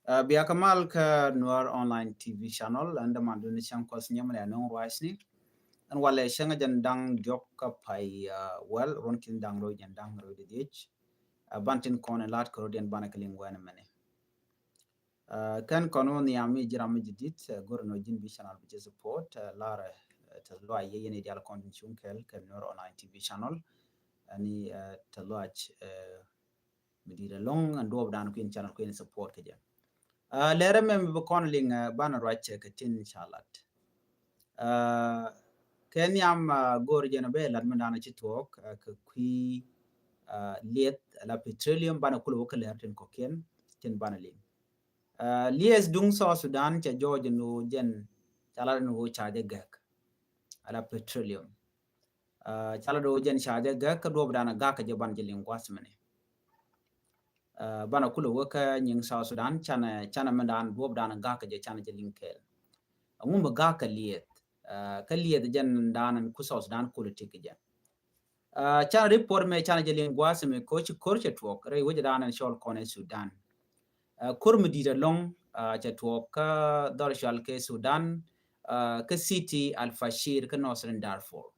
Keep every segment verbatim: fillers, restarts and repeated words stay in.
Ɛ, bia kɛ mal kä Nuer Online T V channel, ɛn däman duni cäŋ kuɔth nyɛmɛ nɛ nöŋ ruacni. Ɛn walɛ cäŋ jɛn da̱ŋ diɔk kä pay, ɛ, wäl ruɔn ki̱n da̱ŋ rɛw jɛn da̱ŋ rɛw di diec. Ɛ, ban tin kɔn in la̱t kɛ rɔ̱diɛn banɛ kɛ liŋ wɛn mɛni. Ɛ, kɛn kɔn wä nhiam mi ji̱ ram mi ji̱ dit, ɛ, go̱r nɔ ji̱n bi channel bi jɛ support, ɛ, larɛ, ɛ, tɛ luac yɛ yɛn idial kɔn tin cuŋ kɛl kɛ Nuer Online T V channel. Ɛni, ɛ, tɛ luac, ɛ, mi dit ɛlɔŋ ɛn duɔp dan kuin channel kuin support kɛ jɛ. Ɛ, lɛrɛ mɛ mi bi kɔn liŋ, ɛ, banɛ ruac kɛ tin ca lat. Ɛ, kɛ nhiam, ɛ, go̱r jɛn bɛ lat mi dan ci tuɔk, ɛ, kɛ kui̱, ɛ, lieth, ɛ, la petroleum banɛ kulɛ wä kɛ lɛr tin kɔkiɛn, tin banɛ liŋ. Ɛ, lieth duŋ South Sudan cɛ jɔɔc ni wä jɛn ca lat ni wä ca jɛ gɛk. Ɛ, la petroleum. Ɛ, ca lat ni wä jɛn ca jɛ gɛk kä duɔp dan gak kɛ jɛ ban jɛ liŋ gua̱th mɛni. Ɛ, banɛ kulɛ wä kä nyiŋ South Sudan canɛ, canɛ mi dan duɔp dan gak kɛ jɛ canɛ jɛ liŋ kɛɛl. Ɛŋu mi gak kɛ lieth. Ɛ, kä lieth jɛn dan ku South Sudan kulɛ tik kɛ jɛ. Ɛ, canɛ report mɛ canɛ jɛ liŋ gua̱th mɛ koci ko̱r cɛ tuɔk rɛy wecɛ dan ɛn cɔl kɔn ɛ Sudan. Ɛ, ko̱r mi dit ɛlɔŋ, ɛ, cɛ tuɔk kä dhɔr cɔal kɛ Sudan, ɛ, kä city Al Fashir kä Northern Darfur.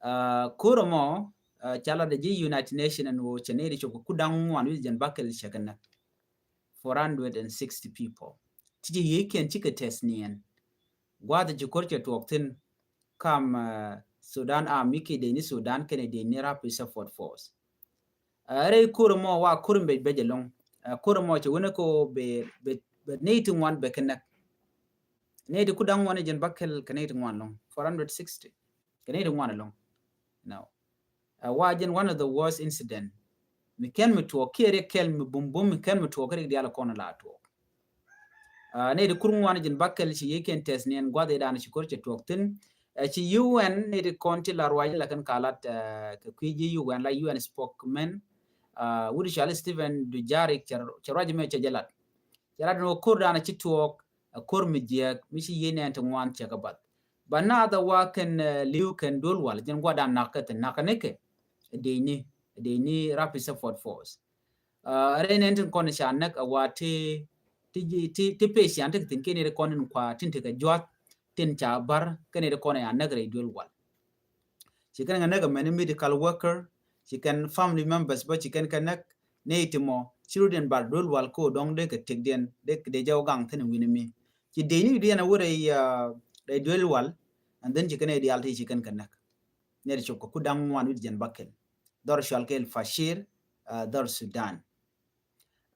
Ɛ, ko̱r mɔ, ɛ, ca lat ji̱ United Nation ɛn wä cɛ ni ri cop kɛ ku da̱ŋ ŋuan wi̱c jɛn bakɛl cɛ kɛ näk. Four hundred and sixty people. Ti ci yiëëkiɛn cikɛ tɛth niɛn. Gua̱th ci ko̱r cɛ tuɔk thi̱n kam, ɛ, Sudan Army kiɛ dee ni Sudan kɛnɛ dee ni Rapid Support Force. Ɛ, rɛy ko̱r mɔ wa ko̱r mi bec bec ɛlɔŋ. Ɛ, ko̱r mɔ cɛ wänɛ kɛ wä bɛ, bɛ, bɛ nɛy ti ŋuan bɛ kɛ näk. Nɛy ti ku da̱ŋ ŋuan jɛn bakɛl kɛ nɛy ti ŋuan ɛlɔŋ. Four hundred sixty. Kɛ nɛy ti ŋuan ɛlɔŋ. Now, ɛ, wa jɛn one of the worst incident. Mi kɛn mi tuɔk kiɛ ri kɛl mi bum bum mi kɛn mi tuɔk kiɛ ri dial kɔn la tuɔk. Ɛ, nɛy ti kur ŋuan jɛn bakɛl ci yiëëkiɛn tɛth niɛn gua̱th idan ci ko̱r cɛ tuɔk thi̱n. Ɛ, ci U N nɛy ti kɔn ti la ruac la kɛn ka lat, ɛ, kɛ kui̱ ji̱ U N la U N spokesman, ɛ, wut cɔal Stephen Dujarric cɛ, cɛ ruac mɛ cɛ jɛ lat. Cɛ lat ni wä ko̱r dan ci tuɔk, ɛ, ko̱r mi jiɛk mi ci yiëë nɛn ti ŋuan cɛ kɛ bath. Ba naath ɛ wa kɛn, ɛ, li̱w kɛn duel wal jɛn gua̱dan nak kɛ thi̱n nak kɛ nikɛ. Ɛ dee ni, ɛ dee ni Rapid Support Force. Ɛ, rɛy nɛn tin kɔn ca näk ɛ wa ti, ti, ti, ti patient ti thi̱n kɛn ri kɔn in kua tin ti kɛ juath tin ca bar kɛn ri kɔn ya näk rɛy duel wal. Ci kɛn kɛ näk ɛ mɛn medical worker, ci kɛn family members bä ci kɛn kɛ näk, nɛy ti mɔ ci rut in bar duel wal ko dɔŋ dee kɛ tëkdiɛn dee, dee jɛ wä gaŋ thi̱n wi̱ni mi. Ci dee ni diɛn ɛ wä rɛy, ɛ, rɛy duel wal, and then ci kɛn ɛ dial ti ci kɛn kɛ näk. Nɛy ti cop kɛ ku da̱ŋ ŋuan wi̱c jɛn bakɛl. Dhɔr cɔal kɛ Al Fashir, ɛ, dhɔr Sudan.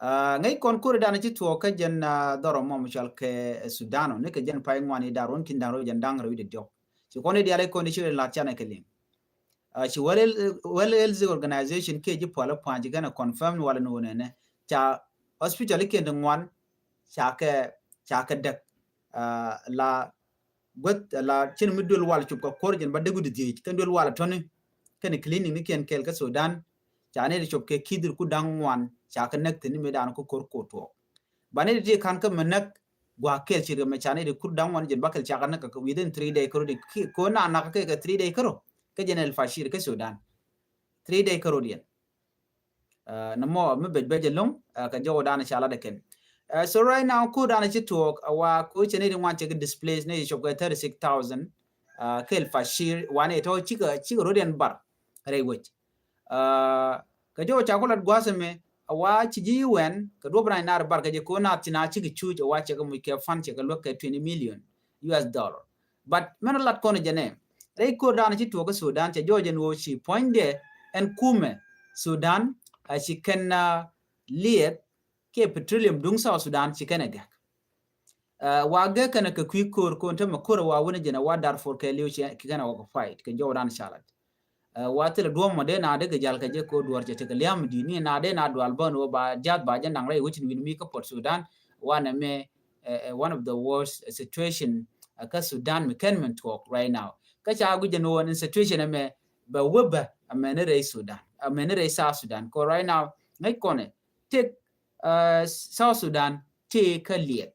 Ɛ, ŋäc kɔn ko̱r dan ci tuɔɔk kä jɛn, ɛ, dhɔr mɔ mi cɔal kɛ, ɛ, Sudan ɔ, ni kɛ jɛn pay ŋuan i̱ da̱r wun ki̱n da̱ŋ rɛw jɛn da̱ŋ rɛw i̱ diɔ̱k. Ci kɔn i̱ dial i̱ kɔn i̱ ci ri lath canɛ kɛ liŋ. Ɛ, ci World, World Health Organization kiɛ ji̱ pual i̱ pua̱ny ci kɛn ɛ confirm ni wal ni wun ɛnɛ. Ca hospital i̱ kiɛn ti ŋuan ca kɛ, ca kɛ däk. Ɛ, la guäth la cin mi duel wal cop kɛ ko̱r jɛn ba dee wi̱cdɛ dhieec kɛn duel wal tɔ̱ni kɛn clinic ni kiɛn kɛɛl kä Sudan. Ca ni di cop kɛ ki̱th ri ku da̱ŋ ŋuan ca kɛ näk thi̱n ni mi dan ku ko̱r ko̱r tuɔɔk. Ba ni di ti ka̱n kä mi näk gua̱a̱k kɛɛl ci ri mɛ ca ni di kur da̱ŋ ŋuan jɛn ba kɛl ca kɛ näk kɛ within three day kärɔ di ki ko̱r na nak kɛ kɛ three day kärɔ. Kä jɛn Al Fashir kä Sudan three day kärɔ diɛn. Ɛ, nɛ mɔ mi bec bec ɛlɔ̱ŋ, ɛ, kɛ jɔw dan ca lat ɛ kɛn. Ɛ, so right now ko̱r dan ci tuɔɔk ɛ wa ko̱ cɛ ni di ŋuan cɛ kɛ displace ni cop kɛ thirty six thousand, ɛ, kɛ Al Fashir wa ni tɔ cikɛ, cikɛ rot yɛn bar rɛy wec. Ɛ, kɛ jɔw ca ku lat gua̱a̱th ɛmɛ ɛ wa ci ji̱ U N kɛ duɔp ran nar bar kɛ jɛ ko̱ na ci na cikɛ cuc ɛ wa cɛ kɛ muc kɛ fund cɛ kɛ luäk kɛ twenty million U S dollar. But mɛn lat kɔn jɛ nɛ rɛy ko̱r dan ci tuɔɔk kä Sudan cɛ jɔw jɛ ni wä ci puɔ̱nydɛ ɛn kumɛ Sudan, ɛ, ci kɛn, ɛ, lieth kiɛ petroleum duŋ South Sudan ci kɛn ɛ gɛk. Ɛ, wa gɛk kɛn ɛ kɛ kui̱ ko̱r ko̱n te mɛ ko̱r ɛ wa wun jɛn ɛ wa Darfur kɛ liw ci kɛ kɛn ɛ wä kɛ fight kɛ jɔw dan ca lat. Ɛ, wa thilɛ duɔ̱m mɔ dee na dee kɛ jal kɛ jɛ ko̱ duɔr cɛ tekɛ liam di ni na dee na dual bän wä ba jath ba jɛ naŋ rɛy wecin wi̱n mi kä Port Sudan wa nɛ mɛ, ɛ, ɛ, one of the worst situation, ɛ, kä Sudan mi kɛn min tuɔɔk right now. Kä ca guic jɛ ni wä ni situation ɛmɛ bɛ wä bɛ amɛni rɛy Sudan amɛni rɛy South Sudan kɛ right now ŋäc kɔnɛ tëk, ɛ, South Sudan tëë kä liɛth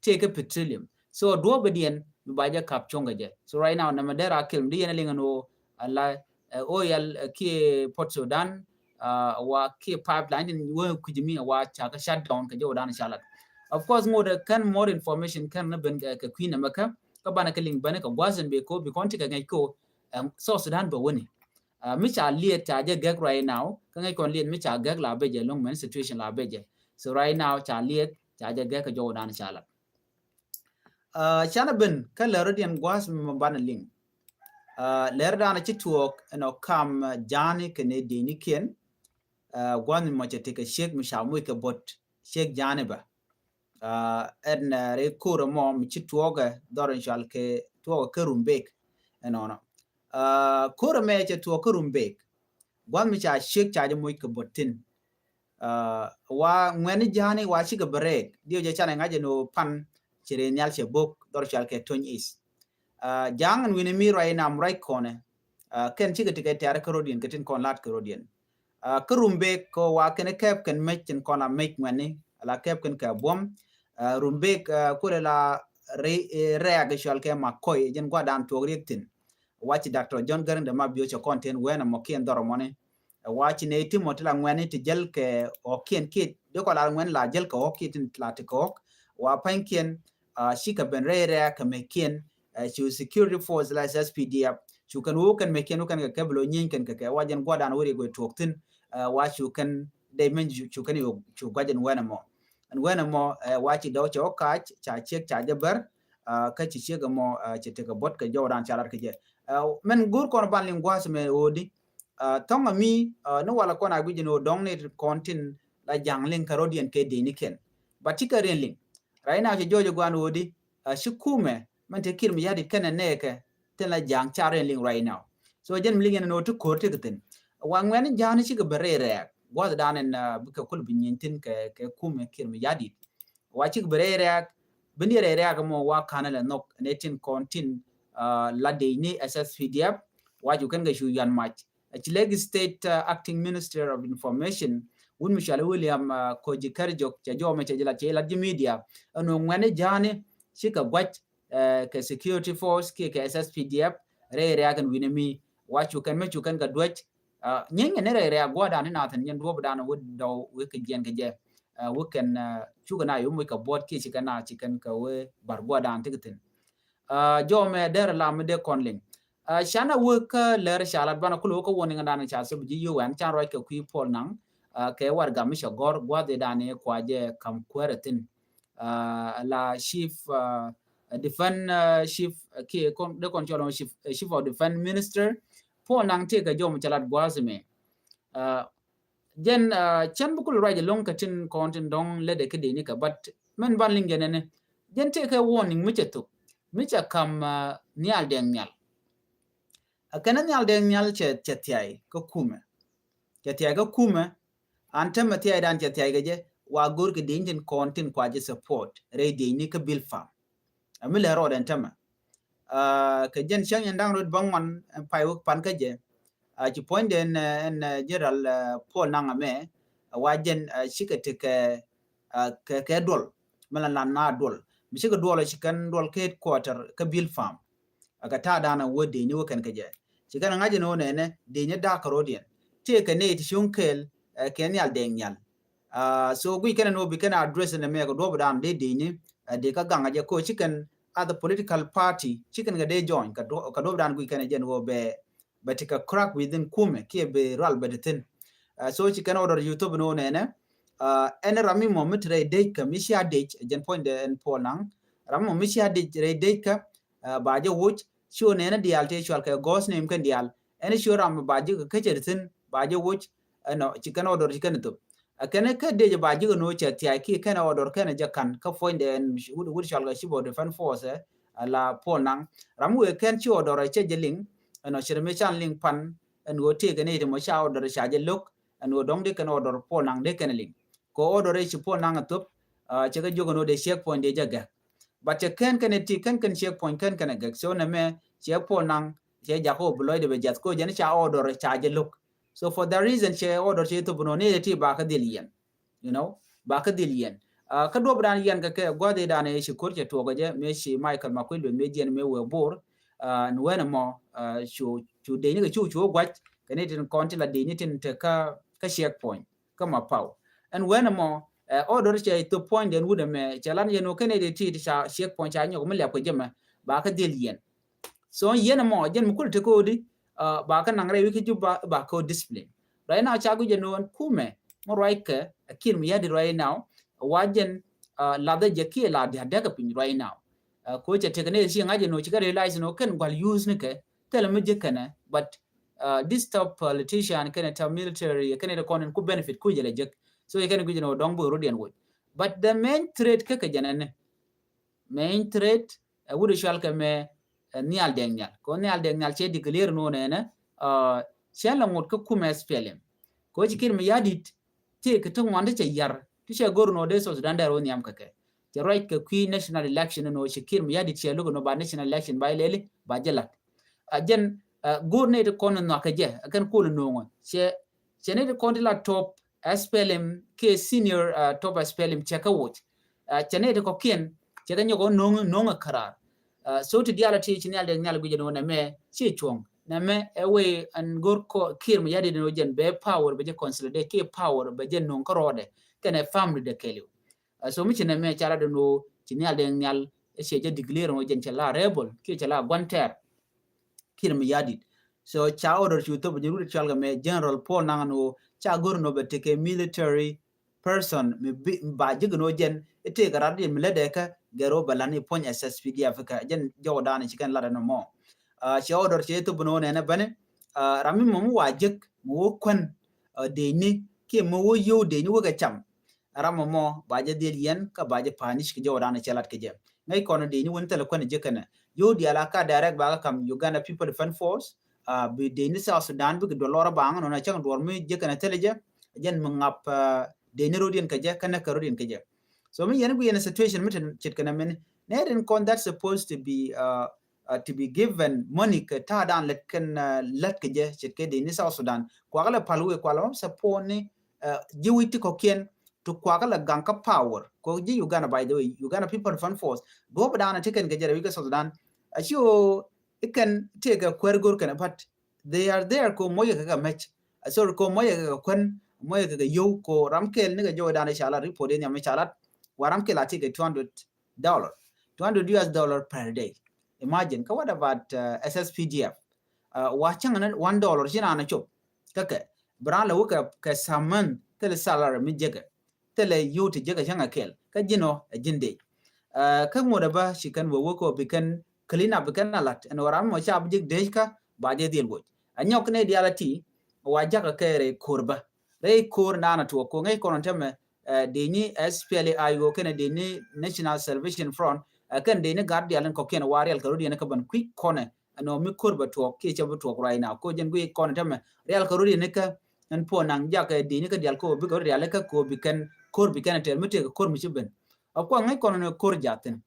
tëë kä petroleum. So duɔ̱ɔ̱p bɛ diɛn mi ba jɛ kap cuɔ̱ŋ kɛ jɛ. So right now nɛmɛ dee ra kɛl mi di yɛn a liŋ ɛn ɣöö ala, ɛ, oil, ɛ, kiɛ Port Sudan, ɛ, wa kiɛ pipeline tin wä kui̱c mi wa ca kä shut down kɛ jɛ wä dan ca lat. Of course ŋot kɛn more information kɛn ni ben kɛ kui̱n ɛmɛ kä kä banɛ kɛ liŋ bɛn kɛ gua̱th in bɛ ko bi kɔn ti kɛ ŋɛc ko. South Sudan bɛ wuni. Mi ca liet ca jɛ gɛk right now kä ŋɛc kɔn liet mi ca gɛk la bɛ jɛ loŋ mɛn situation la bɛ jɛ. So right now ca liet ca jɛ gɛk kɛ jɔw dan ca lat. Canɛ ben kä lɛr rɔ̱diɛn gua̱a̱th mi banɛ liŋ. Lɛr danɛ ci tuɔɔk ɛnɔ kam ja̱a̱ni kɛnɛ dieynikiɛn. Gua̱a̱th mi mɔ cɛ tekɛ ciek mi ca muc kɛ bot ciek ja̱a̱ni bä. Ɛn rɛy ko̱rɛ mɔ mi ci tuɔɔkɛ dhɔr in cual kɛ tuɔɔkɛ kä Rumbek. Ɛnɔnɔ ko̱rɛ mɛ cɛ tuɔɔk kä Rumbek. Gua̱a̱th mi ca ciek ca jɛ muc kɛ bot thin. Wa ŋuɛni ja̱a̱ni wa cikɛ bɛ rɛɛk diɛ jɛ canɛ ŋa̱c ɛn ɣöö pan ci rɛy nhial cɛ bok dhɔr cual kɛ Tony East. Ja̱a̱ŋ ɛn wi̱ni mi ruac inam ruac kɔnɛ. Kɛn cikɛ tikɛ tɛ̈r kä rɔ̱diɛn kɛ tin kɔn lat kɛ rɔ̱diɛn. Kä Rumbek kɛ wa kɛn kɛp kɛn mec tin kɔn la mec ŋuɛni la kɛp kɛn kɛ buɔ̱m. Rumbek kuɔlɛ la rɛɛk cual kɛ Makɔy jɛn gua̱dan tuɔk riɛk thin. Wa ci Doctor John Garang de ma biö cɛ kɔn tin wɛn ɛmɔ kiɛn dhɔr ɛmɔni. Wa ci nɛ ti mɔ ti la ŋuɛni ti jäl kɛ ɣɔkiɛn kiɛ dee kɔ la ŋuɛni la jäl kɛ ɣɔkiɛn tin la ti kɛ ɣɔk. Wa pa̱nykiɛn cikɛ ben rɛy rɛɛk kɛ meckiɛn. Cu security force la S S P D F cu kɛn wä kɛn meckiɛn wä kɛn kɛ kɛ bi lo nyieeny kɛn kɛ kɛ wa jɛn gua̱dan wä riɛk wä tuɔk thin. Wa cu kɛn dee meny cu kɛn cu gua̱c ɛn wɛn ɛmɔ. Ɛn wɛn ɛmɔ wa ci dɔw cɛ wä kac ca ciek ca jɛ bär. Kä ci ciek ɛmɔ cɛ tekɛ bot kɛ jɔwdan ca lat kɛ jɛ. Mɛn go̱r kɔn ban liŋ gua̱a̱th mɛ ɣöödi. Thɔŋ ami ni walɛ kɔn a guic ni ɣöö dɔŋ ni kɔn tin la ja̱ŋ liŋ kɛ rɔ̱diɛn kɛ dee ni kɛn. But cikɛ riɛn liŋ right now cɛ jɔɔc ɛ guan ɣöödi. Ci kumɛ mɛn te Kiir Mayardit kɛnɛ nɛɛkɛ tin la ja̱ŋ ca riɛn liŋ right now. So jɛn mi liŋ ɛn ni ɣöö ti ko̱r ti kɛ thin wa ŋuɛni ja̱ŋ ni cikɛ bɛ rɛy rɛɛk gua̱th dan ɛn bikɛ kul bi nyin thin kɛ kɛ kumɛ Kiir Mayardit. Wa cik bi rɛy rɛɛk bi ni rɛy rɛɛk mɔ wa kanɛ lɛ nhɔk ni tin kɔn tin la dee ni S S P D F. Wa cu kɛn kɛ cu yan mac. Ci lek State Acting Minister of Information wun mi cual William Koji Kɛrjok cɛ jɔmɛ cɛ jilat cɛ jilat ji media ɛn ŋuɛni ja̱a̱ni cikɛ gua̱c kɛ security force kiɛ kɛ S S P D F rɛy rɛɛk ɛn wi̱ni mi. Wa cu kɛn mi cu kɛn kɛ duäc. Nyieny kɛ ni rɛy rɛɛk gua̱dan ni nathɛn nyɛn duɔ̱p dan wä dɔw wä kɛ jiɛn kɛ jɛ. Wä kɛn cukɛ na yo̱ muc kɛ buɔt kiɛ ci kɛn na ci kɛn kɛ wä bar gua̱dan ti kɛ thin. Jɔmɛ dɛr lam mi dee kɔn liŋ. Canɛ wä kä lɛr ca lat banɛ kulɛ wä kä warning dan ca sop ji̱ yio̱w ɛn can ruac kɛ kui̱ Paul Nang. Kɛ warɛgak mi cɛ gɔ̱r gua̱dhi dan i̱ kua jɛ kam kuäärä thi̱n. La chief defense chief kiɛ dee kɔn cɔl chief of defense minister Paul Nang tëëkɛ jɔmɛ ca lat gua̱a̱th mɛ. Jɛn cɛn bi kulɛ ruac ɛlɔ̱ŋ kɛ tin kɔn tin dɔ̱ŋ lätdɛ kä dee ni kɛ but mɛn ban liŋ jɛn ɛnɛ. Jɛn tëëkɛ warning mi cɛ thok mi cɛ kam nhial dɛŋ nhial. Ɛ kɛn nhial dɛŋ nhial cɛ cɛ thiay kä kumɛ. Cɛ thiay kä kumɛ. An tämɛ thiay dan cɛ thiay kɛ jɛ wa go̱r kɛ dee ni tin kɔn tin kua jɛ support rɛy dee ni kä Bilpam. Ɛ mi lɛ rɔɔd ɛn tämɛ. Kɛ jɛn cäŋ yɛn da̱ŋ rot bäŋuan pay wek pan kä jɛ. Ci puɔ̱nydɛ ɛn General Paul Nang ɛmɛ. Wa jɛn cikɛ ti kɛ kɛ duɔl mi la lan na duɔl mi cikɛ duɔl ci kɛn duɔl kä headquarter kä Bilpam. Ɛ kɛ ta̱a̱ da̱a̱n ɛ wä dee ni wä kɛn kɛ jɛ ci kɛn ŋa̱c ɛn wä nɛnɛ dee ni da̱a̱k kɛ rɔ̱diɛn tëëkɛ nɛy ti cuŋ kɛɛl kɛ nhial dɛŋ nhial. So guic kɛn ɛn wä bi kɛn address ɛn ɛmɛ kɛ duɔ̱p da̱a̱n dee dee ni dee kä gaŋ ɛ jɛ ko ci kɛn other political party ci kɛn kɛ dee join kɛ duɔ̱p da̱a̱n guic kɛn ɛ jɛ ɛn wä bɛ bɛ ti kɛ crack within kumɛ kiɛ bɛ rual bɛ ti thin. So ci kɛn order YouTube ni wä nɛnɛ ɛn ram mi mɔ mi ti rɛy dec kä mi cia dec jɛn puɔ̱nydɛ ɛn Paul Nang. Ram mi mɔ mi cia dec rɛy dec kä ba jɛ woc ci wä nɛnɛ diaal ti cual kɛ ghost name kɛn diaal ɛn ci wä ram ba jɛ kɛ kecɛ ti thin ba jɛ woc. Ɛnɔ ci kɛn order ci kɛn thop. Ɛ kɛn kä dec ba jɛ kɛ no̱o̱ cɛ thiay ki kɛn order kɛn jɛ kan kä puɔ̱nydɛ ɛn wut cual kɛ chief of defense force. Ala Paul Nang ram wëë kɛn ci order cɛ jɛ liŋ. Ɛnɔ ci rɛ mi can liŋ pan ɛn ɣöö tëëkɛ ni ti mɔ ca order ca jɛ lo̱k. Ɛn ɣöö dɔ̱ŋ dee kɛn order Paul Nang dee kɛn liŋ kɛ order ci Paul Nang a thop. Cɛ kɛ jiök ɛn ɣöö dee checkpoint dee jɛ gɛk. But cɛ kɛn kɛn ti kɛn kɛn checkpoint kɛn kɛn a gɛk so nɛ mɛ cɛ Paul Nang cɛ jakä wä bi lɔcdɛ bɛ jath kɛ ɣöö jɛn ca order ca jɛ lo̱k. So for that reason cɛ order cɛ thop ɛn ɣöö ni ti ba kä dhil yɛn. You know ba kä dhil yɛn. Kä duɔp dan yɛn kɛ kɛ gua̱dhi dan ɛ ci ko̱r cɛ tuɔk kɛ jɛ mëë ci Michael Makuei Lueth mëë jiɛn mëë wee Bor. Ɛn wɛn ɛmɔ cu cu dee ni kɛ cu cu gua̱c kɛ ni tin kɔn ti la dee ni tin te kä kä checkpoint kä Mapaw. Ɛn wɛn ɛmɔ Ɛ, order cɛ thop puɔ̱ny dɛn wut ɛmɛ, cɛ lat yɛn ɣöö kɛn ɛ dee ti ti ca ciek puɔ̱ny ca nyɔk mi lɛp kɛ jɛ mɛ, ba kä dhil yɛn. So yɛn ɛmɔ, jɛn mi kul ti ko̱o̱di, ɛ, ba kä naŋ rɛy wi̱c kä Juba, ba kä discipline. Right now, ca guic ɛn ɣöö ɛn kumɛ mi ruac kɛ, ɛ, Kiir Mayardit right now, wa jɛn, ɛ, lathɛ jɛ kiɛ la dia̱t däk ɛ piny right now. Ɛ, ko cɛ tek ni ci ŋa̱c ɛn ɣöö ci kɛ realize ɛn ɣöö kɛn gua̱l use ni kɛ, thilɛ mi jek kɛnɛ, but, ɛ, this top politician kɛnɛ top military, kɛnɛ ti kɔn in ku benefit ku jɛ lɛ jek. So yɛ kɛn guic ɛn ɣöö dɔ̱ŋ bi rot yɛn woc. But the main threat kä kɛ jɛn ɛn ni, main threat, ɛ, wut ɛ cual kɛ mɛ, ɛ, Nhial Deng Nhial. Ko Nhial Deng Nhial cɛ declare nɔ nɛnɛ, ɛ, cɛ lɛ ŋot kä kumɛ S P L M. Ko ci Kiir Mayardit, ti kɛ ti ŋuan ti cɛ yar, ti cɛ go̱r nɔ dee South Sudan dee rɔ nhiam kɛ kɛ. Cɛ ruac kɛ kui̱ national election nɔ, ci Kiir Mayardit cɛ lo̱k nɔ ba national election ba ilɛli, ba jɛ lat. Ɛ, jɛn, ɛ, go̱r ni ti kɔn nhɔakɛ jɛ, ɛ kɛn kol no̱o̱ŋɔ. Cɛ, cɛ ni ti kɔn ti la top S P L M kiɛ senior, ɛ, top S P L M cɛ kɛ woc. Ɛ, cɛ ni ti kɔkiɛn, cɛ kɛ nyɔk ɔ no̱o̱ŋ, no̱o̱ŋ ɛ käraar. Ɛ, so ti diaal ɛ ti ci Nhial Deng Nhial guic ɛn ɣöö nɛmɛ ci cuɔ̱ŋ. Nɛmɛ ɛ wee ɛn go̱r kɔ Kiir Mayardit ɛn ɣöö jɛn bɛ power bɛ jɛ consolidate kiɛ power bɛ jɛ no̱o̱ŋ kärɔɔdɛ kɛnɛ family dɛ kɛɛliw. Ɛ, so mi ci nɛmɛ ca lat ɛn ɣöö ci Nhial Deng Nhial ɛ cɛ jɛ declare ɛn ɣöö jɛn cɛ la rebel kiɛ cɛ la gua̱n tɛɛr. Kiir Mayardit. So ca order cu thop jɛ rut cual kɛ mɛ General Paul Nang ɛn ɣöö ca go̱r ɛn ɣöö bɛ tekɛ military person mi bi, ba jek ɛn ɣöö jɛn itek ɛ rat in mi lätdɛ kä gɛr ɣöö bɛ la̱t ni puɔ̱ny S S P D F kä jɛn jɔwdan ci kɛn lat ɛn ɛmɔ. Ɛ, cɛ order cɛ thop ɛn ɣöö nɛnɛ bäni, ɛ, ram mi mɔ mi wa jek mi wä kuän, ɛ, dee ni kiɛ mi wä yio̱w dee ni wä kɛ cam. Ram mɔ ba jɛ dhil yɛn kä ba jɛ punish kɛ jɔwdan cɛ lat kɛ jɛ. Ŋäc kɔn dee ni wä ni thilɛ kuän jek kɛnɛ. Yio̱w diaal a ka direct ba kä kam Uganda People Defense Force, ɛ, bi dee ni South Sudan bikɛ duɔl lɔr a baŋ nɔnɔ cäŋ duɔr mi jek kɛnɛ thilɛ jɛ. Jɛn mi ŋap, ɛ, dee ni rodiɛn kɛ jɛ kä näk kɛ rodiɛn kɛ jɛ. So mi yɛn guic yɛn situation mi tin ce̱tkɛ nɛ mɛn nɛ rin kɔn that supposed to be, ɛ, ɛ, to be given money kɛ ta̱a̱dan lät kɛn, ɛ, lät kɛ jɛ ce̱tkɛ dee ni South Sudan. Kuakä lɛ pal wee kualɛ mɔ support ni, ɛ, ji̱ wi̱c ti kɔkiɛn ti kuakä lɛ gaŋ kä power. Kɔ ji̱ Uganda, by the way, Uganda People Defense Force. Duɔ̱p dan ti kɛn kɛ jɛ rɛ wi̱c kä South Sudan. Ɛ ci ɣöö ikɛn tëëkɛ kuäär go̱r kɛn, but they are there kɔ moc kɛ kɛ mɛc. Ɛ, sorry, kɔ moc kɛ kɛ kuän, moc kɛ kɛ yio̱w, kɔ ram kɛl ni kɛ jɔwdan ca lat report in yam ca lat. Wa ram kɛl a tëëkɛ two hundred dollar. Two hundred U S dollar per day. Imagine, kä what about, ɛ, S S P D F? Ɛ, wa cäŋ ni one dollar ci naan a cop. Kä kɛ, bi raan lɛ wä kɛ, kɛ saman, thilɛ salary mi jekɛ. Thilɛ yio̱w ti jekɛ cäŋ a kɛl. Kä ji̱n ɔ, ɛ ji̱n dee. Ɛ, kä ŋot ɛ bä ci kɛn wä wä kɔ bi kɛn clean up bi kɛn a lat. Ɛn ɣöö ram mɔ ca bi jek dee kä, ba jɛ dhil woc. A nyɔk ni diaal a ti, wa jakä kɛ rɛy ko̱r bä. Rɛy ko̱r naan a tuɔk kɔ ŋäc kɔn tɛmɛ, ɛ, dee ni S P L A I O kɛnɛ dee ni National Salvation Front, ɛ, kɛn dee ni gat diaal in kɔkiɛn wa rial kɛ rot yɛn kä ban kui̱ kɔnɛ, ɛn ɣöö mi ko̱r bɛ tuɔɔk kiɛ cɛ bi tuɔɔk right now. Ko jɛn guic kɔn tɛmɛ rial kɛ rot yɛn kä ɛn puɔ naŋ jakɛ dee ni kä diaal ko bi kɛ rot rial kä ko bi kɛn ko̱r bi kɛn tɛr mi tëëk ko̱r mi ci ben. Ɛ kuaŋ ŋäc kɔn ni ko̱r jathin,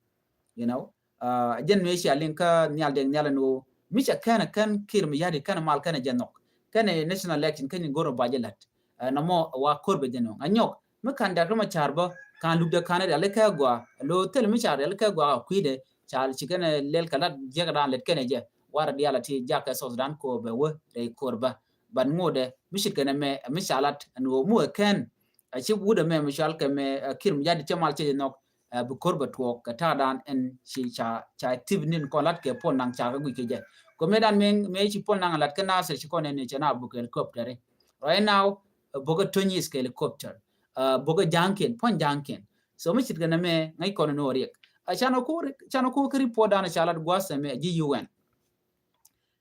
you know. Ɛ, jɛn mi cia liŋ kä Nhial Deng Nhial ɛn ɣöö mi cɛ kɛn kɛn Kiir Mayardit kɛn mal kɛn jɛ nhɔk. Kɛn national election kɛn go̱r ba jɛ la̱t. Ɛ, nɔmɔ wa ko̱r bɛ jɛ nɔŋ. A nyɔk, mi ka̱n Dak Riɛk Macar bä, ka̱n lukdɛ ka̱n riali kɛ gɔaa. Lo thil mi ca riali kɛ gɔaa kui̱dɛ, ca ci kɛn lɛl kɛ lat jiɛk dan lɛt kɛn jɛ. Warɛ diaal a ti jakɛ South Sudan ko bɛ wä rɛy ko̱r bä. Ban ŋotdɛ, mi ce̱tkɛ nɛmɛ, mi ca lat, ɛn ɣöö mi wä kɛn. A ci wut ɛmɛ mi cual kɛ mɛ, ɛ, Kiir Mayardit cɛ mal cɛ jɛ nhɔk, ɛ, bi ko̱r bɛ tuɔɔk kɛ ta̱a̱dan ɛn ci ca, ca active ni kɔn lat kɛ Paul Nang ca kɛ guic kɛ jɛ. Kɔ mëëdan mëë, mëë ci Paul Nang lat kɛ Nasir ci kɔn ɛn ni cɛ na buk helicopter. Right now, ɛ, bukɛ Tony is kɛ helicopter. Ɛ, bukɛ ja̱ŋkiɛn, puɔ̱ny ja̱ŋkiɛn. So mi ce̱tkɛ nɛmɛ ŋäc kɔn ni ɣöö riɛk. Ɛ, can ɔ ko, can ɔ ko kɛ report dan ca lat gua̱a̱th ɛmɛ ji̱ U N.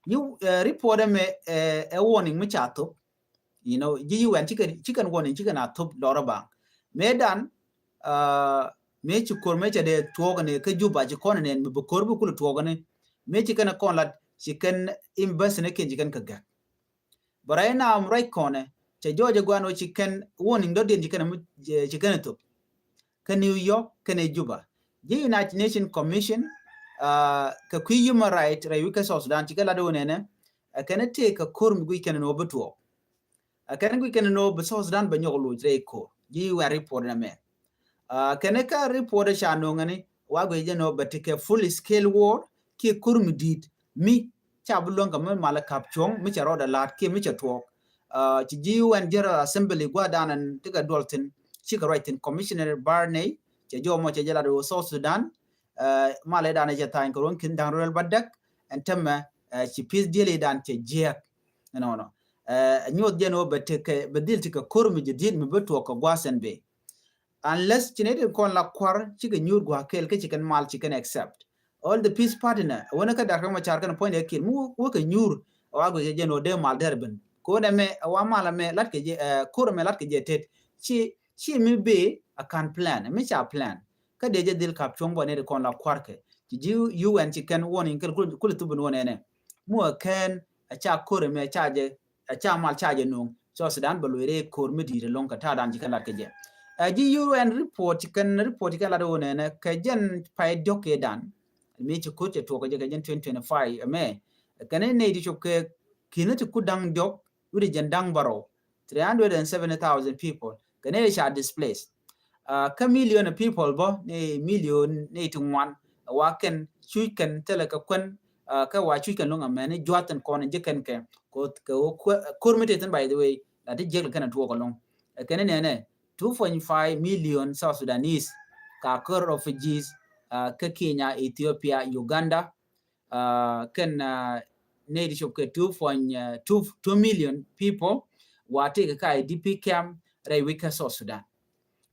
Ji̱, ɛ, report ɛmɛ, ɛ, ɛ warning mi ca thop. You know, ji̱ U N cikɛ, cikɛn warning, cikɛn a thop lɔrä baŋ. Mëëdan, ɛ, mëë ci ko̱r mëë cɛ dee tuɔɔk ni kä Juba ci kɔn nɛn mi bi ko̱r bi kul tuɔɔk ni. Mëë ci kɛn kɔn lat ci kɛn embassy ni kiɛn ci kɛn kɛ gɛk. But right now, ruac kɔnɛ, cɛ jɔɔc ɛ guan wä ci kɛn warning dɔ̱diɛn ci kɛn mi, ci kɛn thop. Kä New York, kɛnɛ Juba. Ji̱ United Nations Commission, ɛ, kɛ kui̱ human right rɛy wi̱c kä South Sudan ci kɛ lat wä nɛnɛ, ɛ, kɛn tëëk kɛ ko̱r mi guic kɛn ni wä bi tuɔɔk. Ɛ, kɛn guic kɛn ni wä bi South Sudan bɛ nyɔk loc rɛy ko̱r. Ji̱ U N report nɛmɛ. Ɛ, kɛn kä report ca no̱o̱ŋ ni wa guic jɛ ni wä bɛ tekɛ full scale war kiɛ ko̱r mi di̱i̱t mi ca bi luäŋ kɛ mi mal kap cuɔ̱ŋ mi cɛ rɔɔdɛ la̱a̱t kiɛ mi cɛ tuɔɔk. Ɛ, ci ji̱ U N General Assembly gua̱a̱th dan ɛn tekɛ duɔl thi̱n. cikɛ ruac thi̱n. Commissioner Barney cɛ jɔw mɔ cɛ jɛ lat wä South Sudan, ɛ, malɛ dan cɛ tha̱a̱ny kɛ ruɔ̱n ki̱n da̱ŋ rɛl bädäk, ɛn tämɛ, ɛ, ci peace deal dan cɛ jiɛk. Ɛnɔnɔ, ɛ, nyuɔth jɛn wä bɛ tekɛ, bɛ dhil tekɛ ko̱r mi jɛ dhiet mi bä tuɔk kɛ gua̱a̱th ɛn bee. Unless ci nɛy tin kɔn la kua̱r cikɛ nyuur gua̱a̱th kɛl kä ci kɛn mal ci kɛn accept. All the peace partner, wänä kä Doctor Machar kɛn puɔ̱nydɛ kir mi wä kɛ nyuur, wa guic jɛ jɛn wä dee mal dɛr ben. Ko̱n ɛmɛ, wa mal ɛmɛ lat kɛ jɛ, ɛ, ko̱r ɛmɛ lat kɛ jɛ tet. Ci, ci mi bee a kan plan, mi ca plan. Kä dee jɛ dhil kap cuɔ̱ŋ bä nɛy tin kɔn la kua̱r kɛ. Ci ji̱ U N ci kɛn warning kɛl kul, kul thupin wä nɛnɛ. Mi wä kɛn, a ca ko̱r ɛmɛ ca jɛ, ɛ, ca mal ca jɛ nuŋ. South Sudan bɛ lueeri ko̱r mi di̱i̱t ɛlɔ̱ŋ kɛ ta̱a̱ dan ci kɛn lat kɛ jɛ. Ɛ, ji̱ U N report ci kɛn, report ci kɛn lat wä nɛnɛ kɛ jɛn pay diɔ̱k kɛ dan. Mi ci ko̱r cɛ tuɔk kɛ jɛ kɛ jɛn twenty twenty-five ɛmɛ. Kɛn nɛy ti cop kɛ ki̱n ti ku da̱ŋ diɔ̱k wi̱cdɛ jɛn da̱ŋ bärɔw. Three hundred and seventy thousand people. Kɛn nɛy ca displaced. Ɛ, kä million of people bä ni million nɛy ti ŋuan. Wa kɛn cuc kɛn thilɛ kɛ kuän, ɛ, kä wa cuc kɛn lo̱ŋ amäni juath tin kɔn ji̱ kɛn kɛ. Kɛ, kɛ, ko̱r mi te thi̱n, by the way, la ti jiäk lɛ kɛn a tuɔɔk ɛlɔ̱ŋ. Ɛ, kɛn nɛnɛ, two point five million South Sudanese ka kɛ refugees, ɛ, kä Kenya, Ethiopia, Uganda, ɛ, kɛn, ɛ, nɛy ti cop kɛ two point, ɛ, two, two million people wa tëëkɛ kä I D P camp rɛy wec kä South Sudan.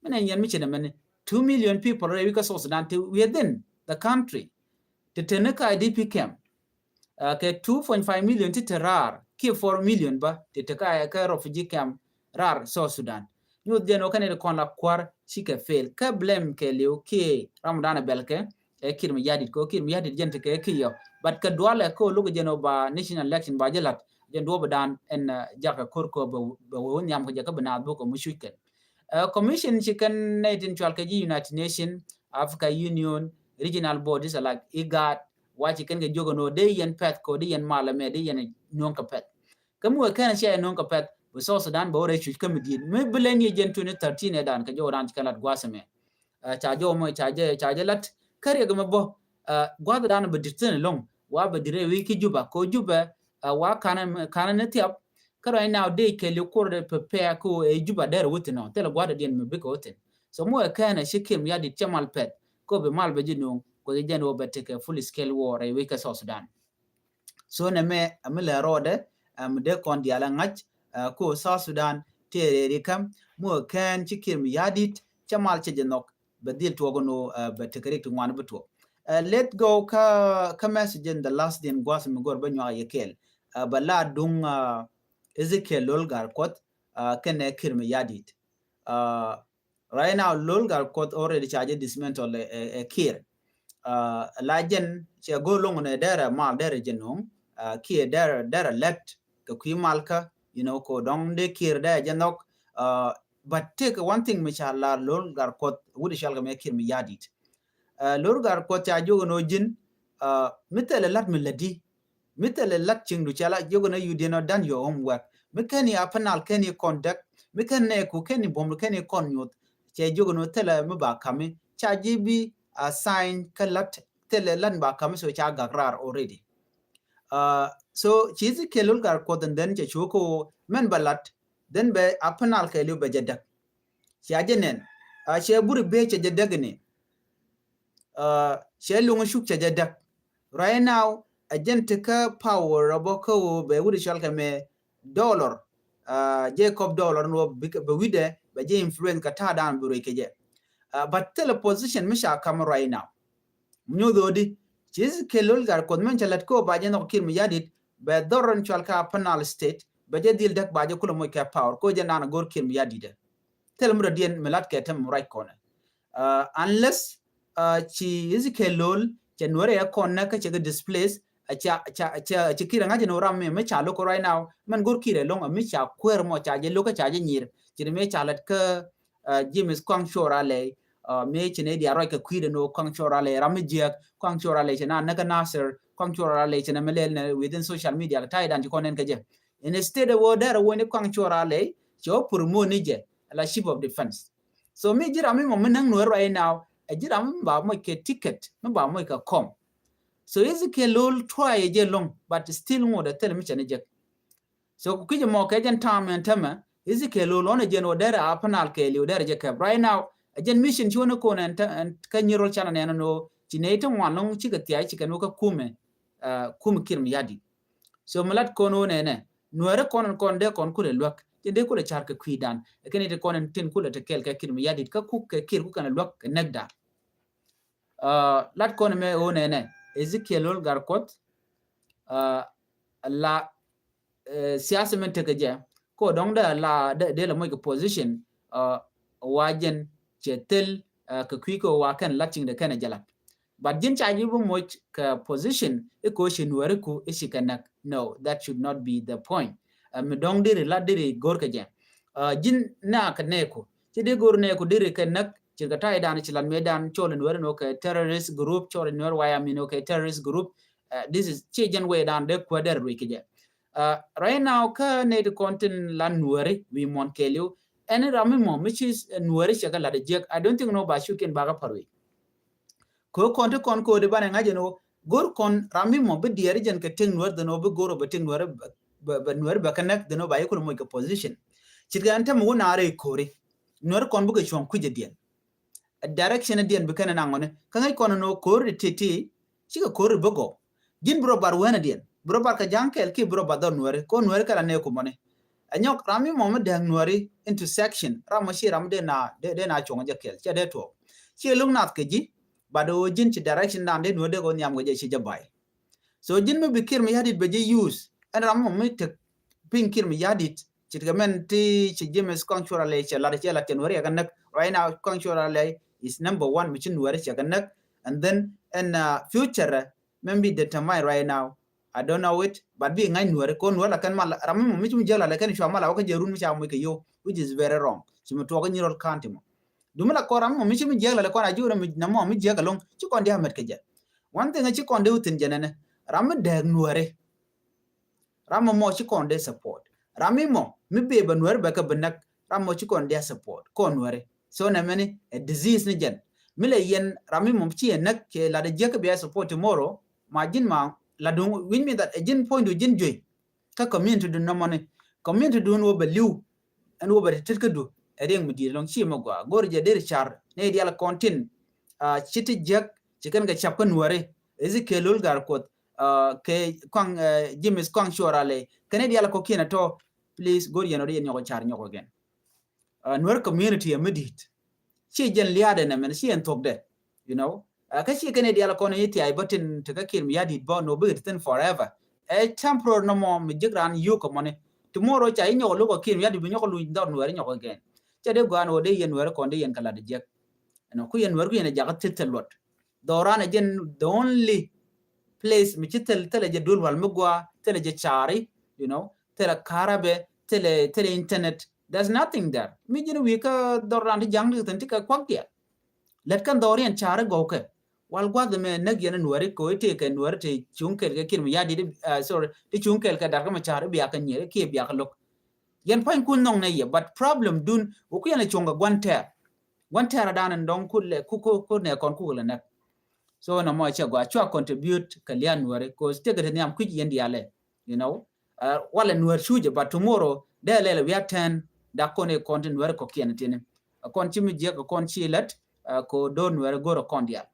Min ɛ nyɛn mi ci nɛ mɛni, two million people rɛy wec kä South Sudan ti within the country ti te ni kä I D P camp. Ɛ, kɛ two point five million ti te raar kiɛ four million bä ti te kä, kä refugee camp raar South Sudan. Nyuɔth jɛn wä kɛn nɛy ti kɔn la kua̱r cikɛ fail. Kä blame kɛɛliw kiɛ ram dan bɛl kɛ, ɛ, Kiir Mayardit, kɛ ɣöö Kiir Mayardit jɛn tekɛ kiɛ yɔ. But kɛ dualɛ kɛ ɣöö lo̱k jɛn wä ba national election ba jɛ la̱t, jɛn duɔ̱ɔ̱p dan ɛn, ɛ, jakä ko̱r kɛ ɣöö bɛ, bɛ wä nhiam kɛ jɛ kä bi naath bä kɛ mi cuc kɛn. Ɛ, commission ci kɛn nɛy tin cual kɛ ji̱ United Nations, Africa Union, regional bodies like IGAD, wa ci kɛn kɛ jiök ɛn ɣöö dee yɛn pɛ̈th kɛ ɣöö dee yɛn mal ɛmɛ dee yɛn nuɔ̱ŋ kɛ pɛ̈th. Kä mi wee kɛn cia yɛn nuɔ̱ŋ kɛ pɛ̈th, bi South Sudan bɛ wä rɛy cuc kä mi di̱i̱t. Mi bi lɛn ni jɛn twenty thirteen ɛ dan kɛ jɔw dan ci kɛn lat gua̱a̱th ɛmɛ. Ɛ, ca jɔw mɔ, ca jɛ, ca jɛ lat. Kä riɛk ɛmɛ bä, ɛ, gua̱a̱th dan bɛ di̱t thi̱n ɛlɔ̱ŋ. Wa bɛ di̱t rɛy wec kä Juba, kɛ ɣöö Juba, ɛ, wa kanɛ, kanɛ ni thiap. Kä right now dee kɛɛliw kuɔr dee prepare kɛ ɣöö ɛ Juba derɛ wä thi̱n ɔ. Thilɛ gua̱a̱th diɛn mi bikɛ wä thi̱n. So mi wee kɛn ɛ ci Kiir Mayardit cɛ mal pɛ̈th. Kɛ ɣöö bi mal bɛ ji̱ nuɔ̱ŋ, kɛ ɣöö jɛn wä bɛ tekɛ full scale war rɛy wec kä South Sudan. So nɛmɛ, ɛ mi lɛ rɔɔdɛ, ɛ mi dee kɔn diaal ɛ ŋa̱c, ɛ, kɛ ɣöö South Sudan tëë rɛɛri kä, mi wee kɛn ci Kiir Mayardit cɛ mal cɛ jɛ nhɔk, bɛ dhil tuɔɔk ɛn ɣöö, ɛ, bɛ tekɛ rik ti ŋuan bi tuɔɔk. Ɛ, let go kä, kä message in the last din gua̱a̱th mi go̱r bä nyuak yɛ kɛɛl. Ɛ, bɛ la duŋ, ɛ, Ezekiel Lol Gatkuoth, ɛ, kɛnɛ Kiir Mayardit. Ɛ, right now Lol Gatkuoth already ca jɛ dismantle ɛ, ɛ, ɛ Kiir. Ɛ, la jɛn cɛ go̱o̱r loŋ nɛ derɛ mal derɛ jɛ nuɔ̱ŋ, ɛ, kiɛ derɛ, derɛ lɛt kɛ kui̱ malkä, you know, kɛ ɣöö dɔ̱ŋ dee Kiir dee jɛ nhɔk. Ɛ, but tëëkɛ one thing mi ca lar Lol Gatkuoth wut i̱ cɔal kɛ mɛ Kiir Mayardit. Ɛ, Lol Gatkuoth ca jiök ɛn ɣöö ji̱n, ɛ, mi thilɛ la̱t mi lätdi. Mi thilɛ la̱t cieŋdu ca la jiök ɛn ɣöö you did not done your homework. Mi /keni Upper Nile /keni kɔn däk. Mi /keni nɛɛku /keni buɔ̱mdu /keni kɔn nyuɔth. Cɛ jiök ɛn ɣöö thilɛ mi ba ka̱mi. Ca ji̱ bi assign kä la̱t, thilɛ la̱t mi ba ka̱mi, so ca gak raar already. Ɛ, so ci Ezekiel Lol Gatkuoth and then cɛ cu kɛ ɣöö mɛn bɛ la̱t, then bɛ Upper Nile kɛɛliw bɛ jɛ däk. Cia jɛ nɛn. Ɛ, cɛ Buri Bey cɛ jɛ däk ni. Ɛ, cɛ Luŋ Cuk cɛ jɛ däk. Right now, ɛ jɛn ti kä power rɔ bä kä ɣöö bɛ wut i̱ cɔal kɛ mɛ Dollar. Ɛ, Jacob Dollar ni wä bɛ wi̱dɛ, bɛ jɛ influence kɛ ta̱a̱ dan bi ruec kɛ jɛ. Ɛ, but thilɛ position mi ca ka̱m right now. Nyuɔth ɣöö di, ci Ezekiel Lol Gatkuoth mɛn cɛ lät kä ɣöö ba jɛ nhɔk Kiir Mayardit, bɛ dhɔr in cɔal kä Upper Nile State, bɛ jɛ dhil däk ba jɛ kulɛ moc kɛ power, kä ɣöö jɛ naan go̱r Kiir Mayardit ɛ. Thilɛ mi rɔ diɛn mi la̱t kɛ tɛm mi ruac kɔnɛ. Ɛ, unless, ɛ, ci Ezekiel Lol cɛ Nuäri ɛ kɔn nɛ kä cɛ kɛ displace, ɛ, ca, ca, ca, ci Kiir ɛ ŋa̱c ɛn ɣöö ram mi, mi ca lo̱k right now, mɛn go̱r Kiir ɛlɔ̱ŋ, ɛ mi ca kuäär mɔ, ca jɛ lo̱k kä ca jɛ nyiir, ci ri mi ca lät kä, ɛ, James Kuaŋ Cuɔr Alɛy, ɛ, mi ci nɛ diaal ruac kɛ kui̱dɛ ni ɣöö Kuaŋ Cuɔr Alɛy ram mi jiääk, Kuaŋ Cuɔr Alɛy cɛ na näk kä Nasir, Kuaŋ Cuɔr Alɛy cɛ na mi lɛl nɛ within social media kɛ ta̱a̱ dan ci kɔn nɛn kä jɛ. Instead ɛ ɣöö derɛ wä ni Kuaŋ Cuɔr Alɛy, cɛ wä promote ni jɛ la chief of defense. So mi ji̱ ram mi mɔ mi näk Nuäri right now, ɛ ji̱ ram mi ba moc kɛ ticket, mi ba moc kɛ kɔm. So Ezekiel Lol try ɛ jɛ ɛlɔ̱ŋ, but still ŋot ɛ thilɛ mi cɛ ni jek. So ku ki̱c ɛmɔ kɛ jɛn ta̱a̱ mɛn tämɛ, Ezekiel ɣöö lɔn ɛ jɛn ɣöö derɛ a panal kɛɛliw derɛ jɛ kɛp. Right now, ɛ jɛn mission ci wä ni kon ɛn kä nyirol canɛ nɛn ɛn ɣöö ci nɛy ti ŋuan lɔŋ cikɛ thiac cikɛ ni wä kä kumɛ, kumɛ Kiir Mayardit. So mi lat kɔn ɣöö nɛnɛ, Nuɛri kɔn ɛn kɔn dee kɔn kulɛ luäk, jɛn dee kulɛ car kɛ kui̱dan. Ɛ kɛn iti kɔn ɛn tin kulɛ te kɛɛl kɛ Kiir Mayardit kä kuk kɛ Kiir kukɛn ɛ luäk kɛ näkdan. Lat kɔn ɛmɛ ɣöö nɛnɛ, Ezekiel Lol Gatkuoth, la siasa min tekɛ jɛ, ko dɔ̱ŋ dee la dee la moc kɛ position, wa jɛn cɛ thil kɛ kui̱ kɛ wa kɛn lat ciŋdɛ kɛn ɛ jɛ lat. But ji̱n ca ji̱ bi moc kɛ position i̱ ko ci Nuɛri ku i̱ ci kɛ näk. No, that should not be the point. Mi dɔ̱ŋ diri lat diri go̱r kɛ jɛ. Ji̱n na kɛ nɛɛku ci di go̱r nɛɛku diri kɛ näk. Cirkɛ ta̱ydan ci lat mëëdan cɔl Nuɛri ni wä kɛ terrorist group, cɔl Nuɛri waya min wä kɛ terrorist group. This is ci jɛn wecdan dee kuäär dee ruec kɛ jɛ. Right now kä nɛy ti kɔn tin la Nuɛri wi̱i̱ muɔ̱n kɛɛliw. Ɛn ram mi mɔ mi ci Nuɛri cɛ kɛ lat ɛ jiäk, I don't think nɔ ba cukiɛn bakɛ pa̱r wi̱i̱. Kɛ kɔn ti kɔn ko̱di banɛ ŋa̱c ɛn ɣöö go̱r kɔn ram mi mɔ bi diɛɛri jɛn kɛ tëk Nuɛri dhen ɣöö bi go̱r ɣöö bɛ tëk Nuɛri bɛ Nuɛri bɛ kɛ näk dhen ɣöö ba yɛ kulɛ moc kɛ position. Ce̱tkɛ ɛn tämɛ wä naar rɛy ko̱ri Nuɛri kɔn bikɛ cuɔ̱ŋ kui̱c ɛ diɛn. Direction diɛn bi kɛn naŋ ɔni kä ŋäc kɔn nɔ ko̱r ti ti. Cikɛ ko̱r bi gɔw. Ji̱n bi rɔ bar wänä diɛn bi rɔ bar kɛ ja̱ŋ kɛɛl kiɛ bi rɔ bar dhɔr Nuɛri ko Nuɛri kɛ la nɛɛku mɔni. Ɛ nyɔk ram mi mɔ mi dɛŋ Nuɛri into section, ram mɔ ci ram dee na dee na cuɔŋ jɛ kɛɛl cɛ dee tuɔɔk. Ciɛ lo̱ŋ nath kɛ ji̱. But ɣöö ji̱n ci direction dan dee Nuɛri dee kɔ nhiam kɛ jɛ ci jɛ bay. So ji̱n mi bi Kiir Mayardit bɛ ji̱ use ɛn ram mɔ mi tek piny Kiir Mayardit. Ce̱tkɛ mɛn ti ci James Kɔaŋ Cuɔl Alɛy cɛ lat cɛ lat cɛ Nuɛri ɛ kɛ näk. Right now Kɔaŋ Cuɔl Alɛy is number one mi ci Nuɛri cɛ kɛ näk. And then ɛn future mɛn bi determine right now. I don't know it, but bi ŋa̱c Nuɛri ko Nuɛri la kɛn mal ram mi mɔ mi ci mi jiäk la lɛ kɛn cua mal a wä kä jɛ run mi ca moc kɛ yo, which is very wrong. Ci mi tuɔɔk kä Nyirol County mɔ. Dumi la kɔn ram mɔ mi ci mi jiäk la lɛ kɔn a ji̱ wä na mɔ mi jiäk alɔŋ ci kɔn dia̱ mɛt kɛ jɛ. One thing ci kɔn dee wä thi̱n jɛ nɛnɛ, ram mi dɛɛk Nuɛri. Ram mɔ mɔ ci kɔn dee support. Ram mi mɔ mi bee bɛ Nuɛri bɛ kɛ bi näk. Ram mɔ ci kɔn dee support kɔn Nuɛri. So nɛ mɛni ɛ disease ni jɛn. Mi lɛ yɛn ram mi mɔ ci ɛ näk kɛ lat ɛ jiäk kɛ bia support tomorrow. Ma ji̱n ma la duŋ, which mean that ɛ ji̱n point du ji̱n juey. Kä community dun nɔmɔni community dun wä bɛ li̱w. Ɛn wä bɛ ti tet kä du ɛ riɛŋ mi di̱i̱t lɔŋ ci mɛ gɔaa go̱r jɛ deri car ni dial kɔn tin. Ci ti jiäk ci kɛn kɛ cap kä Nuɛri. Ezekiel Lol Gatkuoth kɛ Kɔaŋ James Kɔaŋ Cuɔl Alɛy kɛn ni dial kɔ kiɛn ɛ tɔ. Please go̱r yɛn ɔ di yɛn nyɔk car nyɔk again. Nuɛri community ɛ mi di̱i̱t. Ci jɛn liaadɛ nɛ mɛn ci ɛn thuɔkdɛ. You know, kä ci kɛn i̱ dial kɔn i̱ thiac bä tin tekä Kiir Mayardit bä nɔ bikɛ ti thin forever. Ɛ temporary nɔmɔ mi ji̱k raan yio̱k kɛ mɔni. Tomorrow ca i̱ nyɔk lo̱k ɔ Kiir Mayardit bi nyɔk luny dhɔr Nuɛri nyɔk again. Cɛ dee gɔaa ni wä dee yɛn Nuɛri kɔn dee yɛn kɛ lat ɛ jiäk. Ɛnɔ ku yɛn Nuɛri ku yɛn ɛ jakä thil thil luɔt. Dhɔran ɛ jɛn the only place mi ci thil thil ɛ jɛ duel wal mi gɔaa thil ɛ jɛ caari. You know, thil ɛ karabɛ, thil ɛ thil ɛ internet. There's nothing there. Mi ji̱n wi̱i̱ kä dhɔran ti ja̱ŋ ti kɛ thin ti kɛ kuak diɛ. Lät kɛn dhɔriɛn ca̱ri gɔwkɛ. Wal gua̱th mɛ näk yɛn Nuɛri kɛ ɣöö i̱ tëëkɛ Nuɛri ti cuŋ kɛl kɛ Kiir Mayardit, sorry, ti cuŋ kɛl kɛ Dak Macar i̱ biakɛ nyier i̱ kiɛ biakɛ lo̱k. Yɛn pa̱ny kun nhɔŋ nɛ yɛ, but problem dun wä ku yɛn ɛ cuŋ kɛ gua̱n tɛɛr. Gua̱n tɛɛr adan in dɔŋ ku lɛ ku ku ku nɛ kɔn ku lɛ näk. So nɔmɔ cɛ gɔaa cua contribute kɛ lian Nuɛri kɛ ɣöö tëëkɛ ti nhiam kui̱c yɛn diaalɛ. You know, walɛ Nuɛr cucɛ, but tomorrow dee lɛl wiat tɛn dak kɔn i̱ kɔn ti Nuɛr kɔkiɛn tini. Kɔn ci mi jiɛk kɔn ci lät ko do̱r Nuɛr go̱r kɔn dial.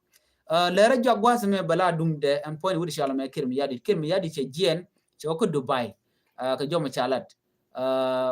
Lɛrɛ juak gua̱th mɛ bɛ la duŋdɛ ɛn puɔ̱ny wut cɔal mɛ Kiir Mayardit. Kiir Mayardit cɛ jiɛn cɛ wä kä Dubai kɛ jɔmɔ ca lat.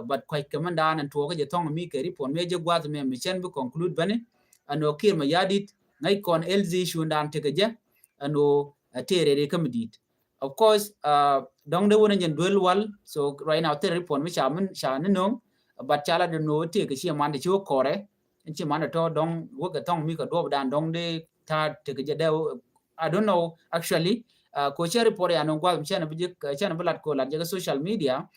But kua̱c kɛ mɛn daan ɛn tuɔɔkä jɛ thɔŋ mi kɛ ripot mɛ jɛ gua̱th mɛ mi cɛn bi conclude bäni. Ɛn ɣöö Kiir Mayardit ŋäc kɔn health issue dan tekɛ jɛ ɛn ɣöö ɛ tëë rɛri kä mi di̱i̱t. Of course, dɔŋ de wun jɛn duel wal. So right now thil report mi ca min ca ni no̱ŋ. But ca la de no ti ke ci man de ci wä kɔrɛ. In ci man de tɔ dɔŋ wä ke thɔŋ mi ke duɔp dan dɔŋ de ta te ke jɛ de. I don't know actually. Ko cɛ report ya no̱ŋ guath mi cɛ na bi jɛ cɛ na bi lat ko lat jɛ ke social media.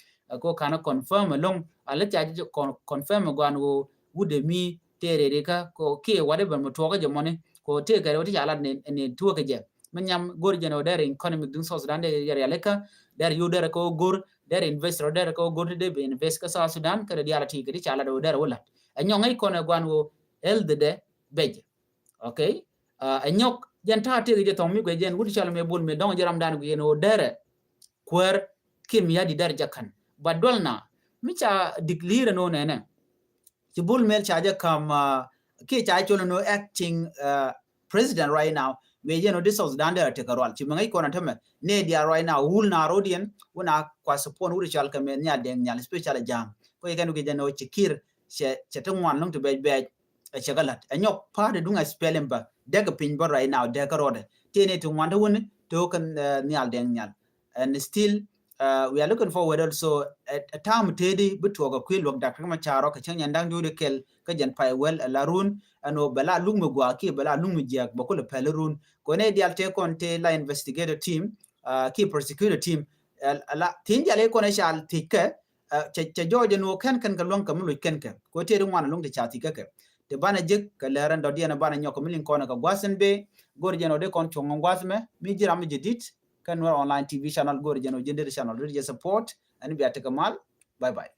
Ko kana confirm along a lät ca jɛ confirm guan wo wut de mi te rɛri ka ko kiɛ whatever mi tuɔk jɛ mɔni ko te kɛ wä ti ca lat ni tuɔk jɛ. Mi nyam go̱r jɛn ɔ dɛr economic duŋ South Sudan dee yɛ rialikä dɛr yu dɛr kä go̱r dɛr investor dɛr kä go̱r ti dee bi invest kä South Sudan kä dee dial ti kɛ ti ca lat ɔ dɛr wä lat. Ɛ nyɔŋ ɛ kɔn ɛ guan wä health dɛ bɛj. Okay. Ɛ nyɔk jɛn ta̱a̱ tëëk jɛ thɔŋ mi guɛ jɛn wut cɔl mi bul mi dɔŋ jɛ ram dan guiɛn ɔ dɛrɛ kuäär Kiir Mayardit dɛr jɛ kän. But dual na mi ca declare nɔ nɛnɛ. Ci Bol Mel ca jɛ kam kiɛ ca col nɔ acting president right now. Wee jɛ nɔ di South Sudan dee a tekɛ rual ci mi ŋäc kɔn a tämɛ. Nɛ diaal right now wul na rodiɛn wun a kua support wut cɔal kɛ mɛ Nhial Deng Nhial, especially Ja̱a̱ŋ. Kɔ jɛ kɛn wikɛ jɛ nɔ ci Kiir cɛ ti ŋuan loŋ ti bɛc bɛc. Ɛ cɛ kɛ lat ɛ nyɔk pa̱a̱t ɛ duŋ ɛ spelling bä dɛk ɛ piny bä right now dɛk kä rɔɔdɛ. Tëë ni ti ŋuan te wuni te wä kɛ Nhial Deng Nhial. And still we are looking forward also ɛ ta̱a̱m tëëdi bi tuɔɔk ɛ kui̱ luɔk Dak Riek Machar rɔ kɛ cäŋ nyɛn da̱ŋ diwdi kɛl kä jɛn pay well ɛ la run ɛn ɣöö bɛ la luŋ mi gua̱a̱ kiɛ bɛ la luŋ mi jiääk bɛ kulɛ pɛl run. Kɔn ɛ diaal tëë kɔn tëë la investigator team kiɛ prosecutor team. Ɛ la thi̱n diaal ɛ kɔn ɛ cal thi̱c kɛ cɛ jɔɔc ɛn ɣöö kɛn kɛn kɛ luäŋ kɛ mi loc kɛn kɛ kɛ tëë di ŋuan ɛ luŋ ti ca thi̱c kɛ kɛ. Ti banɛ jek kɛ lɛr ɛn dɔ̱diɛn ɛ banɛ nyɔk kɛ mi liŋ kɔn ɛ kɛ gua̱th ɛn bee. Go̱r jɛn ɣöö dee kɔn cuɔ̱ŋ ŋɔ̱ŋ gua̱th mɛ mi ji̱ ram mi jɛ di̱t kɛn Nuer online T V channel. Go̱r jɛn ɣöö ji̱n dee channel dee jɛ support ɛn bia tekɛ mal. Bye bye.